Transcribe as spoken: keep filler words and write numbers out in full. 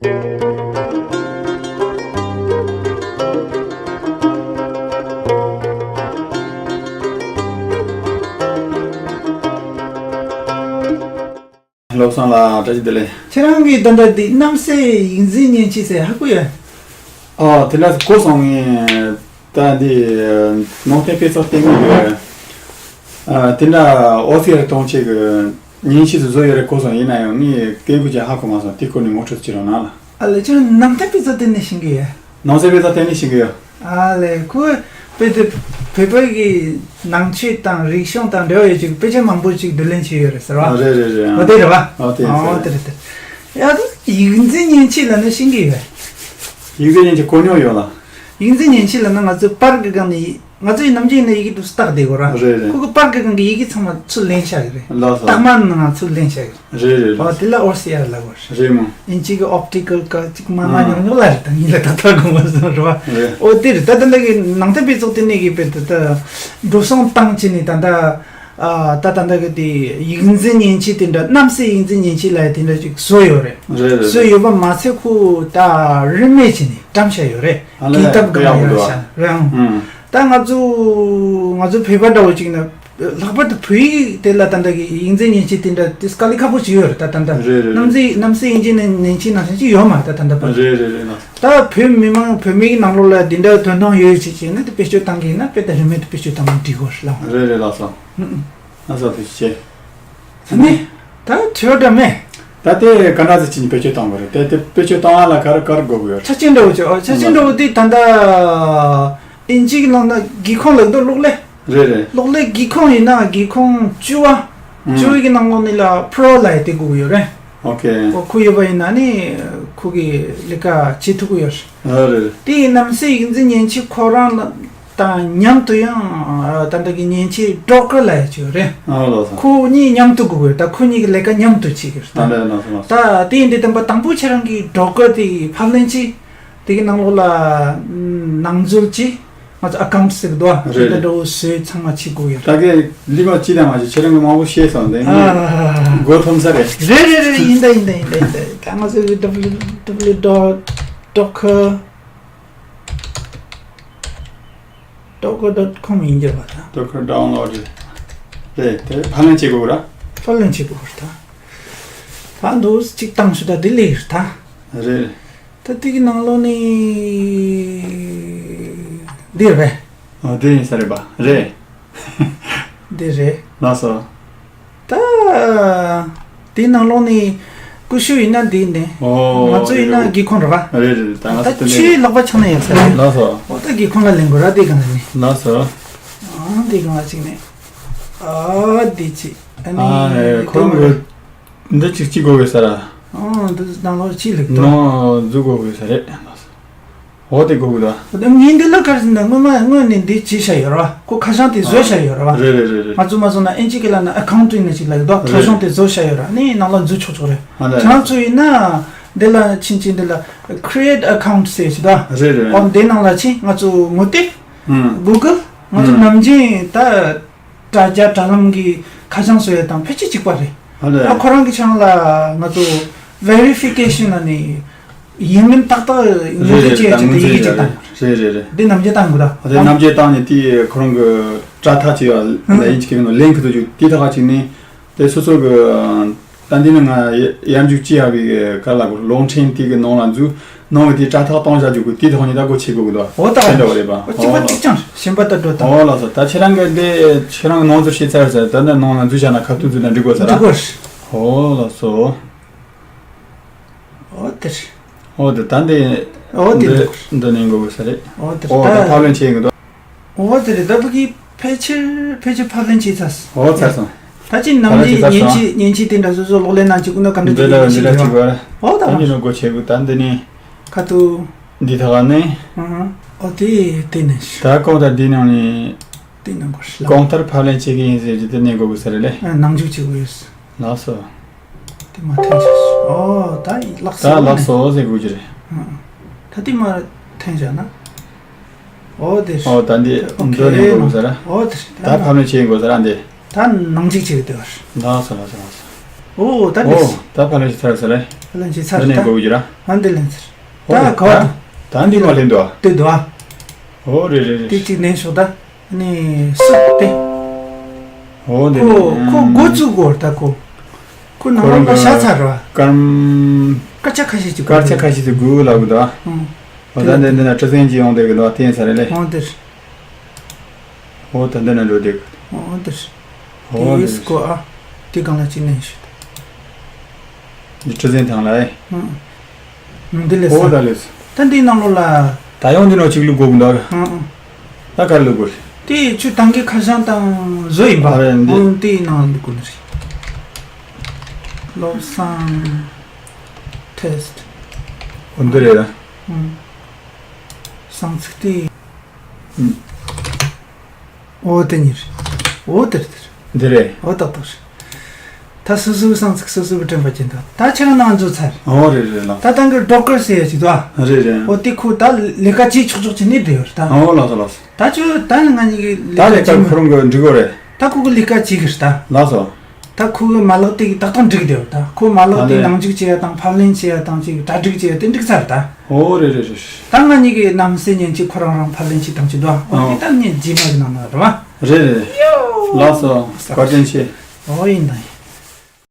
བློ་བཟང་ལགས་བཀྲ་ཤིས་བདེ་ལེགས། ཁྱེད་རང་གིས་ད་ལྟ་འདི་རྣམ་སྲས་ཡིག་འཛིན་མཉེན་ཆས་ཟེར་ཧ་གོ་ཡོད། ཨ་དེ་འདྲ་གོ་སོང་ངས། ད་འདི་ནང་བསྟན་དཔེ་ཚོགས་ལྟེ་གནས་ཀྱི་ཨ་དེ་འདྲ་ཨོ་སི་ཨར་གཏོང་ཆེད་ཀྱི་མཉེན་ཆས་སུ་བཟོ་ཡོད་རེད་གོ་སོང་། ཡིན་ན་ཡང་ངས་སྐད་འབོད་ཀྱང་ཧ་གོ་མ་སོང་། དེ་སྐོར་ནས་ངོ་སྤྲོད་ཅིག་རོགས་གནང་ལ། ཨ་ལས་ཁྱེད་ནང་བསྟན་དཔེ་ཚོགས་ལྟེ་གནས་ཤེས་ཀྱི་ཡོད། ནང་སྲས་དཔེ་ཚོགས་ལྟེ་གནས་ཤེས་ཀྱི་ཡོད། ཨ་ལས་ཁོས་དཔེ་དེ་བོད་པ་གི་ནང་ཆོས་དང་རིག་གཞུང་དང་འབྲེལ་བ་ཡོད་ཅིག་དཔེ་ཆ་མང་པོ་ཅིག་བསྡུ་ལེན་བྱས་ཡོད་རེད་ཟེར་བ། ཨ་རེད་རེད་རེད། ཨོ་དེ་རེད་བ། ཨོ་དེ་ཨོ་རེད། དེ་རེད་དེ། ཡ་དེ་ཡིག་འཛིན་མཉེན་ཆས་ལབ་ན་ཤེས་ཀྱི་ཡོད། ཡིག་འཛིན་མཉེན་ཆས་གོ་མྱོང་ཡོད་ལ། ཡིག་འཛིན་མཉེན་ཆས་ལབ་ན་ང་ཚོའི་པར་གྱི་སྒང་ནས་ང་ཚོ་ཡི་ནམ་རྒྱུན་ནས་ཡི་གེ་དུ་ལྟ་བསྡད་དགོས་ར། རེད་རེད། ཁོ་གི་པར་གྱི་སྒང་གི་ཡི་གེ་ཚང་མ་ཚུར་ལེན་བྱ་གི་རེད། ལགས་སོ། རྟགས་མ་ནང་ཚུར་ལེན་བྱ་གི་རེད། རེད་རེད། ཨོ་དེ་ལ་ཨོར་སི་ཨར་ལབ་དགོས་རེད། རེད་མོ། དབྱིན་ཇི་གི་ཨོབ་ཊི་ཀལ་ག་ཅིག་མ་མ་ཨ་ཉོག་ཉོག་ལ་རེད། ད་ངས་ལ་ད་ལྟ་དགོངས་པ་བཟུང་རེད་བ། རེད། ཨོ་དེ་རེད། ད་ད་ལྟ་གི་ནང་བསྟན་དཔེ་ཚོགས་ལྟེ་གནས་ཀྱི་དཔེ་ད་ད་འགྲོ་སོང་བཏང་བྱས་ནས་ད་ད་ཨ་ད་ད་ད་གི་དེ་ཡིག་འཛིན་མཉེན་ཆས་དེ་འདྲ་རྣམ་སྲས་ཡིག་འཛིན་མཉེན་ཆས་ལབ་ཡ་དེ་འདྲ་ཅིག་བཟོས་ཡོད་རེད། རེད་རེད། བཟོས་ཡོད་པ་མ་ཚད་ཁོ་ད་རིན་མེད་བྱས་ནས་བཀྲམ་བྱས་ཡོད་རེད། ཨ་ལས་དེང་སྐབས་དཔེ་ཡག་པོ་འདུག་ཨ། རེད་ཨང་། ཨང་། ད་ང་ཚོ་ང་ཚོ་བོད་པ་འདྲ་བོ་ཅིག་ན་ལྷག་པར་དུ་བོད་ཡིག་དེ་ལ་ད་ལྟ་གི་ཡིག་འཛིན་མཉེན་ཆས་དེ་འདྲ་དེ་དཀའ་ལས་ཁག་པོ་ཅིག་ཡོད་རེད། ད་ད་ལྟ་རེད་རེད་རེད། རྣམ་སྲས་རྣམ་སྲས་ཡིག་འཛིན་མཉེན་ཆས་ནང་བཞིན་ཅིག་ཡོད་མ་རེད། ད་ད་ལྟ་བར་རེད་རེད་རེད་ལགས། ད་བོད་མི་མང་བོད་མིའི་ནང་ལོགས་ལ་དེ་འདྲ་དོ་སྣང་ཡོད་ཅིག་བྱས་ན་དེ་བེད་སྤྱོད་བཏང་གི་ཡིན་ན་དཔེ་ད་རིན་མེད་དུ་བེད་སྤྱོད་བཏང་ན་འགྲིག་གོ་ལགས། རེད་རེད་ལགས་སོ། ཨང་། ལགས་སོ་ཐུགས་རྗེ་ཆེ། ནི། ད་དྲི་བ་འདྲ་མེད། ད་དེ་ག་འདྲ་ཟེར་ཅིག་བེད་སྤྱོད་བཏང་དགོས་རེད། དེ་དེ་བེད་སྤྱོད་བཏང་ཡ་ལ་ག་རེ་ག་རེ་དགོས་ཀྱི་ཡོད། ཆ་རྐྱེན་འདྲ་བོ་ཅིག་ཨོ་ཆ་རྐྱེན་འདྲ་བོ་དེ་ད་ལྟ་དབྱིན་ཇིའི་ནང་ན་སྒེའུ་ཁུང་ལབ་འདུག་གློག་ཀླད། རེད་རེད། གློག་ཀླད་སྒེའུ་ཁུང་ཡིན་ན་སྒེའུ་ཁུང་བཅུ་པ། ཨང་། བཅུ་པའི་གི་ནང་ལོགས་ནས་ལ་པྲོ་ལབ་ཡ་དེ་དགོས་ཀྱི་ཡོད་རེད། ཨོ་ཁེ། ཨོ་ཁོ་ཡོད་པ་ཡིན་ན་ནི་ཁོ་གི་ལས་ཀ་བྱེད་ཐུབ་ཀྱི་ཡོད་རེད། ཨ་རེད། དེ་ཡི་རྣམ་སྲས་ཡིག་འཛིན་མཉེན་ཆས་ཁོ་རང་ལ་དང་མཉམ་དུ་ཡང་ཨ་ད་ལྟ་གི་མཉེན་ཆས་བྲོ་ཀར་ལབ་ཡ་ཅིག་ཡོད་རེད། ཨ་ལགས་སོ། ཁོ་གཉིས་མཉམ་དུ་དགོས་དགོས། ད་ཁོ་གཉིས་ཀྱི་ལས་ཀ་མཉམ་དུ་བྱེད་ཀྱི་རེད། ཨ་ལགས་སོ་ལགས་སོ། ད་དེ་ཡིན་དུས་དམ་པ་དང་པོ་ཁྱེད་རང་གིས་བྲོ་ཀར་དེ་ཕབ་ལེན་གྱིས་དེ་གི་ནང་ལོགས་ལ་ནང་འཛུལ་གྱིས་ང་ཚོ་ཨ་ཀའུན་ཊི་ཟེར་གི་འདུག་ཨ། རེད་རེད། དེ་འདྲ་བོ་བཟོས་ཚང་མ་བྱེད་དགོས་ཡོད་རེད། ད་གི་ལི་མ་ཅི་དང་མ་ཅི་ཁྱེད་རང་གི་མང་པོ་བཤད་སོང་དེ་ཨ་ངས་མགོ་འཐོམ་ས་རེད། རེད་རེད་རེད། ཡིན་ད་ཡིན་ད་ཡིན་ད་ཡིན་ད། ད་ང་ཚོ་གི་W W W dot docker docker dot com ཡིན་རྒྱུ་བ་ད། Docker download རེད། དེ་ཕབ་ལེན་བྱེད་དགོས་ར། ཕབ་ལེན་བྱེད་དགོས་ར་ད། ད་འདུག་གཅིག་བཏང་ཞུ་ད་དེ་ལེགས་ར་ད། རེད། ད་དེ་གི་ནང་ལོགས་ནས་འདི་རེད། ཨོ་དེ་ཡིན་ས་རེད་པ། རེད། འདི་རེད། ལགས་སོ། ད་དེའི་ནང་ལོགས་ནས་ཀུ་ཤུ་ཡིན་ན་འདི་ནས། ཨོ་ང་ཚོ་ཡིན་ན་རེད། སྒེའུ་ཁུང་རེད་པ། རེད་རེད། ད་ང་ད་ཚོ་དེ་ཆུའི་ནས་ལག་པ་འཆང་ན་ཡག་ས་རེད། ལགས་སོ། ཨོ་ད་སྒེའུ་ཁུང་ལ་ལེན་དགོས་ར་དེ་གང་ནས། ལགས་སོ། ཨ་འདི་གང་ལ་གཅིག་ནས། ཨ་འདི་གཅིག་ཨ་ནི་ཨ་ཨེ་དེ་ཁོ་མ་རེད། འདི་གཅིག་གཅིག་དགོས་དགོས་ས་ར། ཨང་། འདི་ནང་ལོགས་གཅིག་ལེགས་འདུག་ནང་འཛུལ་དགོས་དགོས་ས་རེད། འོ་དེ་དགོས་དགོས་ད། ངས་འདི་ལ་གར་ཟིན་ན་སྔོན་མ་སྔོན་ནས་འདི་བྱས་བཞག་ཡོད་ར། ཁོ་ཁ་བྱང་དེ་བཟོས་བཞག་ཡོད་ར་བ། རེད་རེད་རེད་རེད། ང་ཚོ་མ་བཟོ་ན་ཨིན་ཇི་སྐད་ལ་ན་ཨ་ཁའུན་ཊི་ཡིན་ན་ཅིག་ལ་ཡོད་དོ། ཁ་རེད། བྱང་དེ་བཟོས་བཞག་ཡོད་ར། ནི་ནང་ལ་འཛུལ་ཆོག་ཆོག་རེད། ཨ་ལས། ཁྱེད་རང་ཚོ་ཡིན་ན་འདི་ལ་ཕྱིན་ཅིག་འདི་ལ་create account ཟེར་ཞིག་དོ། རེད་རེད། ཨོ་འདི་ནང་ལ་ཕྱིན་ང་ཚོ་ངོ་དེབ། ཨང་། Google ང་ཚོ་ཨང་། ནམ་རྒྱུན་ད། དྲ་རྒྱ་དྲ་ལམ་གྱི་ཁ་བྱང་བཟོ་ཡ་དང་ཕལ་ཆེར་གཅིག་པ་རེད། ཨ་ལས། ཨ་ཁོ་རང་གི་ཆང་ལ་ང་ཚོ་verification ལ་ནི་ཡིན་མིན་ཏག་ཏག་ངོས་འཛིན་བྱེད་ཡ་ཆེད་དུ་ཡི་གེ་གཅིག་དང་། རེད་རེད་རེད། འདི་ནམ་རྒྱུན་བཏང་དགོས་ད། ཨ་དེ་ནམ་རྒྱུན་བཏང་ནས་དེ་ཁོ་རང་གི་དྲ་ཐག་ཅིག་ཡོད་ལ་ཡིན་གཅིག་གི་ནང་ལེན་གི་འདུག་རྒྱུ་དེ་ཐག་ཅིག་ནི་དེ་སོ་སོ་གི་ད་འདི་ནི་ང་ཡར་འཇུག་ཅི་ཡ་བའི་ག་ལ་གློག་འཕྲིན་དེ་གི་ནང་ལ་འཛུལ་ནང་གི་དེ་དྲ་ཐག་གཏོང་བྱ་རྒྱུ་གི་དེ་ཐོག་ནས་ད་སྒོ་ཕྱེ་དགོས་གི་འདུག་འོ་ད་དེ་འདྲ་བ་རེད་པ། འོ་གཅིག་པ་གཅིག་རྐྱང་གཞན་པ་ད་འགྲོ་དང་། འོ་ལགས་སོ། ད་ཁྱེད་རང་གི་འདི་ཁྱེད་རང་གི་ནང་འཛུལ་བྱེད་ཚར་ཟེར། ད་འདི་ནང་ལ་འཛུལ་བྱ་ན་ཁ་ཐུག་འཛུལ་ན་འགྲིག་གོ་ས་ར། འགྲིག་གོ་ས། འོ་ལགས་སོ། འོ་དེ་རེད། འོ་དེ་ད་འདི་འོ་དེ་འདི་འདི་འདི་ནས་འགོ་དགོས་ས་རེད། འོ་དེ་འོ་ད་ད་ཕབ་ལེན་བྱེད་ཀྱི་འདུག་འོ་དེ་རེད། ད་བུ་གི་ཕལ་ཆེར་ཕལ་ཆེར་ཕབ་ལེན་བྱས་ཚར་སོང་། འོ་ཚར་སོང་། ད་ཅི་ནམ་ཕབ་ལེན་རྒྱུན་བྱས་ཚར་སོང་། མཉེན་ཆས་མཉེན་ཆས་དེ་འདྲ་སོ་སོ་གློག་ཀླད་ནང་གཅིག་ཀུན་ན་ག་འདྲ་འདི་འདྲ་འདི་འདྲ་གཅིག་གོ་ར། འོ་ད་ཨ་ནི་ནོ་སྒོ་ཕྱེ་དགོས། ད་འདི་ནི་ཁ་ཐུག་འདི་ཐག་ནི་ཨང་། འོ་དེ་དེ་ནས་ད་ཀོང་ད་འདི་ནང་ནས་དེ་ནང་གོ་ཤི་ལ་ཀོང་ཐར་ཕབ་ལེན་བྱེད་ཀྱི་ཡིན་ཟེར་གྱི་དེ་ནས་གོ་དགོས་ས་རེད་ལེ། ནང་འཇུག་བྱེད་དགོས་ཡོད། ལགས་སོ། དེ་མ་ཐོན་ཤག་ཨོ་ད་ལགས་སོ། ད་ལགས་སོ་ཟེར་དགོས་ཀྱི་རེད། ཨང་། ད་དེ་མ་ཐོན་ཤག་ན། ཨོ་དེ་ཨོ་ད་འདི་ཨོ་འགྲོ་ནས་ཁེ་དགོས་ས་ར། ཨོ་དེ་ད་ཕ་མེས་བྱེད་དགོས་ས་ར་འདི། ད་ནང་འཇུག་བྱེད་དེ་བར། ལགས་སོ་ལགས་སོ་ལགས་སོ། ཨོ་ད་འདི། ཨོ་ད་ཕ་ལན་ཞིག་ཚར་ས་རེད། ཕ་ལན་ཞིག་ཚར། འདི་ནས་ད་འགོ་གི་ར། ཨ་འདི་ལན་ཚར། ཨོ་ད་ག་བ། ད་འདི་མ་ལེན་འདུག་ཨ། དེ་འདུག་ཨ། ཨོ་རེད་རེད་རེད། དེ་གཅིག་ལེན་ཤོག་ད། ནི་སུ་དེ། ཨོ་འདི་ཁོ་ནི་ཁོ་འགོ་བཙུགས་གོ་ད་ཁོ། ཁོ་ནང་ལ་ཤ་ཚ་ར། ཀརམ། སྐར་ཆ་ཁ་ཤས་ཅིག་སྐར་ཆ་ཁ་ཤས་ཅིག་དགོས་ལབ་གི་འདུག་ཨ། ཨང་། ཨོ་ད་འདི་འདི་ན་ཁྲི་སེང་ཅིག་ཡོང་བསྡད་གི་འདུག་ཨ། བསྟན་ས་རེད་ལེ། ཨང་དེར། ཨོ་ད་འདི་ན་འགྲོ་བསྡད་གི། ཨང་དེར། ཨོ་དེ་དེ་སྐོ་ཨ། དེ་གང་ལ་ཅིག་ནས་ཤོད། འདི་ཁྲི་སེང་ཐང་ལ་ཨེ། ཨང་། འདི་ལས་ཨོ་ས། ད་ལས་ས། ད་འདི་ནང་ལོགས་ལ། ད་ཡོང་འདི་ནང་ཅིག་བླུག་དགོས་གི་འདུག་ཨ། ཨང་ཨང་། ད་ག་རེ་བླུག་དགོས། དེ་ཁྱོད་ཏང་གི་ཁ་བྱང་དང་བཟོ་ཡིན་པ། ཨ་རེད་འདི། ཨང་དེའི་ནང་བླུག་དགོས་ནི་རེད། བློ་བཟང་ཊེ་སི་ཊི། འོ་འདི་རེད་ཨ། ཨང་། གསང་ཚིག་དེ། ཨང་། ཨོ་དེ་གཉིས་རེད། ཨོ་དེ་རེད་དེ་རེད། འདི་རེད། ཨོ་ཏག་ཏག་རེད། ད་སོ་སོའི་གསང་ཚིག་སོ་སོ་གི་དྲན་པ་ཅན་དང་ད་ཁྱེད་རང་ནང་འཛུལ་ཚར། ཨོ་རེད་རེད་ལགས། ད་ད་གི་ཌོ་ཀར་ཟེར་ཡ་ཅིག་འདུག་ཨ། རེད་རེད། ཨོ་དེ་ཁོ་ད་ལས་ཀ་བྱེད་ཆོག་ཆོག་བྱེད་ནི་བསྡད་ཡོད་རེད་ད། ཨོ་ལགས་སོ་ལགས་སོ། ད་ཁྱོད་ད་ང་གཉིས་ཀྱི་ད་ལས་ལས་ཀ་ཀ་བྱེད་ཁོ་མི་རང་གི་འགྲིག་གོ་རེད། ད་ཁོ་གི་ལས་ཀ་བྱེད་གི་རེད་ད། ལགས་སོ། ད་ཁོ་གི་མ་ལག་དེ་གི་ཏག་ཏག་འགྲིག་བསྡད་ཡོད་ད། ཁོ་མ་ལག་ཨ་དེ་ལས། ནང་འཇུག་བྱེད་ཡ་དང་ཕབ་ལེན་བྱེད་ཡ་དང་ཅིག་གྲ་སྒྲིག་བྱེད་ཡ་དེ་འགྲིག་ཚར་ད། ཨོ་རེད་རེད་རེད། ད་ང་གཉིས་ཀྱི་གནམ་སེ་ཉིན་གཅིག་ཁོ་རང་རང་ཕབ་ལེན་བྱེད་སྟངས་ཅིག་འདུག་ཨ། ཨོ་ཨོ་དེ་ད་ངས་རྗེས་མ་གི་ནང་ན་རེད་བ། རེད་རེད། ཡོ། ལགས་སོ། བཀའ་དྲིན་ཆེ། ཨོ་ཡིན་ད་ཡིན།